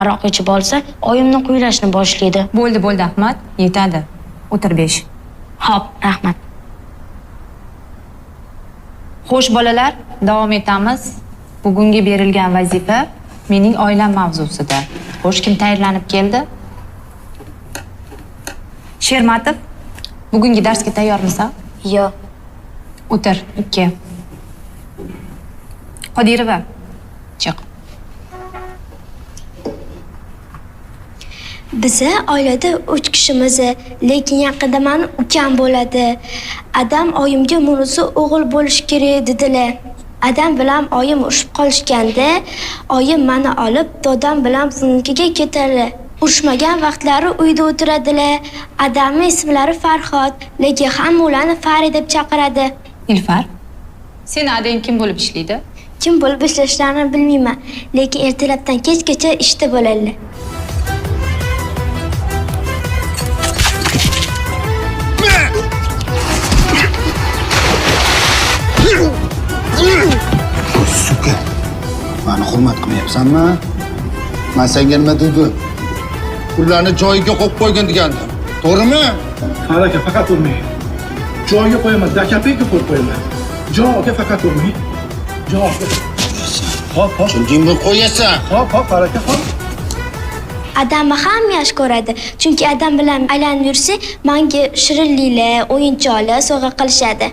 Aroq ichib olsa, oyimni quylashni boshlaydi. Bo'ldi, bo'ldi, Ahmad, yetadi. O'tir 5. Xo'p, rahmat. Xo'sh bolalar, davom etamiz. Bugungi berilgan vazifa mening oilam mavzusida. Xo'sh, kim tayyorlanib keldi? Shermatov, bugungi darsga tayyormisan? Yo'q. O'tir, 2. Qodirova, chiq. Biza oilada 3 kishimiz, lekin yaqinda meni ukam bo'ladi. Adam oyimga munisi o'g'il bo'lishi kerak dedilar. Adam bilan oyim urushib qolishganda, oyim meni olib dodam bilan buvimnikiga ketadi. Urushmagan vaqtlari uyda o'tiradilar. Adamning ismlari Farhod, lekin hamma ularni Fari deb chaqiradi. Ilfar, seni adang kim bo'lib ishlaydi? Kim bo'lib ishlashlarini bilmayman, lekin ertalabdan kechgacha ishda bo'ladilar. Suka, meni hurmat qilmayapsanmi? Men senga nima dedim? Pullarni joyiga qo'yib qo'ygin degandim. To'g'rimi? Far aka, faqat urmang. Joyiga qo'yaman, dakapeyka qo'yib qo'yaman. Joyiga faqat urmang. Joyiga. Hop, hop. Chunki qo'yasan. Hop, hop, Far aka, hop. Adamni hamma yaxshi ko'radi. Chunki adam bilan aylanib yursa, menga shirinliklar, o'yinchoqlar sovg'a qilishadi.